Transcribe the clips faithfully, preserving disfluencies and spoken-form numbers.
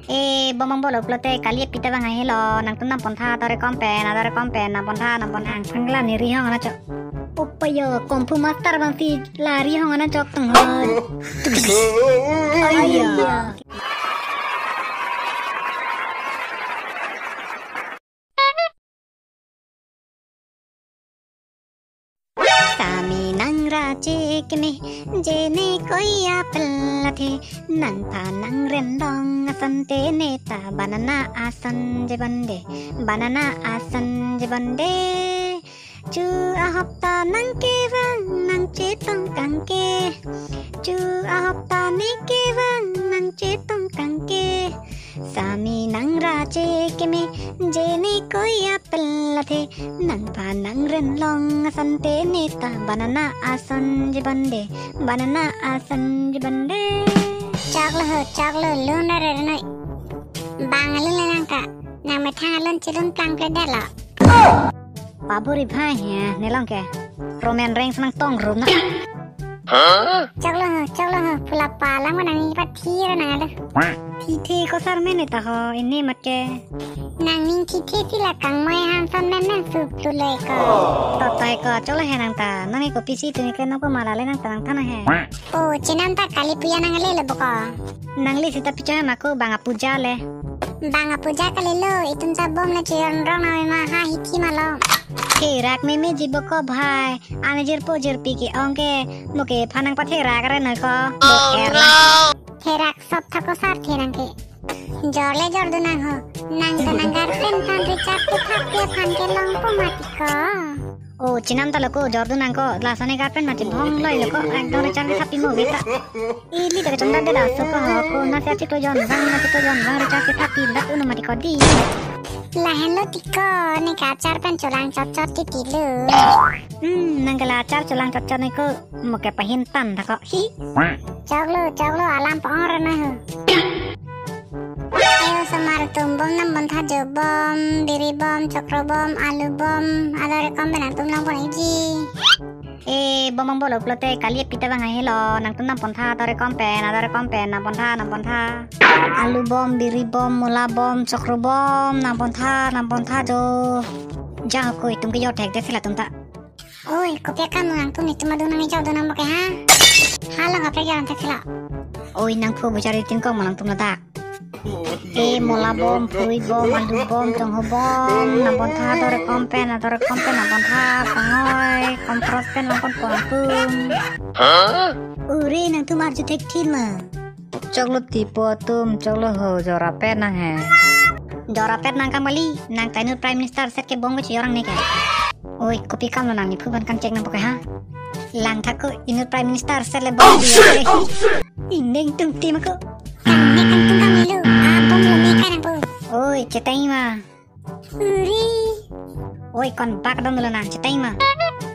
E, bom angbong lo pulote kali pi ta bang helo, nangtum nangpontha, ador kom pen, ador kom pen, nangpontha, nangpontha. Nang pangla ne rihong anat chok. Opa yo, Kung Fu Master abang si la rihong anat chok tang hoi. Aiya. Sami nangra che keme, je ne koi apple athe, nangphan nangren long asonte ne ta banana ason je bonde, banana ason je bonde. Chu ahopta nangkevang nangchetong kangke, chu ahopta ne kevang nangchetong kangke. Sami nangra che keme, je ne koi apple athe, nangphan nangren long asonte ne ta banana ason je bonde, banana ason je bonde. Choklo ho, choklo, lun ra re noi. Bang alun le nang ta, nang methang alun chelun plangple det lo. Paburi bhai he, ne long ke. Roman Reigns nangtong rum na. Choklo ho, choklo ho, pula palang ma nangning pathi ra nang alo. Thithe ko sar men ta ho, ini mat ke. Nangning thithe si la kangmoi hanson men men sup tu le ko. Totai ko, choklo he nang ta, nang ko pisi tu ni ke nang ko mala le nang ta nangthan he. O, chenam ta kali puja nangle lo boko. Nangle sita picho he mako bang apuja le. Bang apuja kali lo, itum ta bom le cheyon rong na ma ha hithi malo. Therak meme ji boko bhai, ane jirpo jirpi ke-ong ke, mo kephan nangpatherak re noi ko, mo er la. Therak sop thako sar the nang ke. Jor le jor dun nang ho, nang ta nang girlfriend aphan recharge kethap pi aphan ke longpo mati ko. O, chenam ta lo ko, jor dun nang ko, laso ne girlfriend mati bhong loi lo ko, ekdom recharge kethap pi mo veta. Ili ta kechongdat det aso ko ho ko, nasi achiklo jon bang, nasi achiklo jon bang, recharge kethap pi dak uno mati ko di. Lahenlo ti ko, ne ke achar pen cholang chot chot titi lo. Hmm, nang ke la achar cholang chot chot ne ko, mo kepahin tan tha ko. Hi. Choklo, choklo, alam pa-ong ra noi ho. Ayo osomar atum, bom nangpontha, jo bom, biri bom, chokro bom, alu bom, ador kom pen nangtum longpon ikji. E, bom angbong lo pulote kali pi ta bang helo, nangtum nangpontha, ador kom pen, ador kom pen, nangpontha, nangpontha. Alu bom, biri bom, mula bom, chokro bom, nangpontha, nangpontha jo. Ja ho ko, itum ke jo thek det si latum ta. Oi, kopi akam nangtum itum adung nang ijok dun nang bok ke ha? Halong kaprek jalan thek sila. Oi, nangphu buchari tin kong ma nangtum ladak. E, mula bom, phurui bom, alu bom, chongho bom, nangpontha, ador kom pen, ador kom pen, nangpontha, pangoi, kompros pen, longpon pon atum. Ure, nangtum arju thekthe ma. Choklo tipo atum, choklo ho, jor apet nang he. Jor apet nang kam kali, nang ta inut Prime Minister set ke bom ke cheyor nang ne ke. Oi, kopi akam lo nang nephu aphan kangchek nang bok ke ha? Lang tha ko, inut Prime Minister set le bom. Oh, shit! Indeng tum tim ko. Kang ne kang tum kang milu, a bom lo ne ka nangpo. Oi, cheteng ma. Uri. Oi, kon bak dam lo nang, cheteng ma.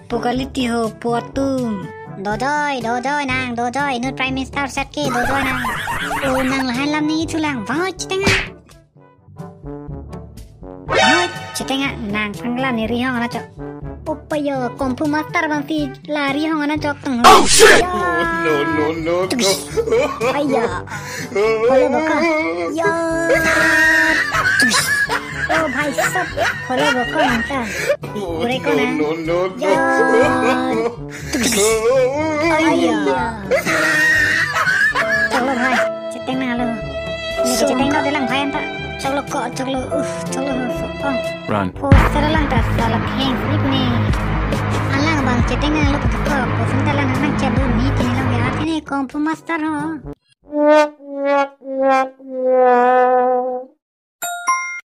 Pu kali ti ho, pu atum. Dojoi, dojoi nang, dojoi, inut Prime Minister set ke, dojoi nang. O nang lahan lam ne ithu lang, vang oi cheteng a. Vang oi cheteng a, nang pangla ne rihong anat chok. Opa yo, Kung Fu Master abang si la rihong anat chok tang. Oh, shit! Ya. No, no, no, no. Aiya. Holo boko. Ya. Oh, bhai sab. Holo boko nang ta. Ure ko na. No, no, no, no. Ya. Aiya. Choklo bhai, cheteng nang lo. Ne ke cheteng nang de lang bhai anta. Choklo ko, choklo, uh, choklo ho, so, oh. Run. Poster lang ta sala pheng sip ne. Alang abang cheteng nang lo ko, poster ta lang nang chabun ni tini lang ya, tini Kung Fu Master ho.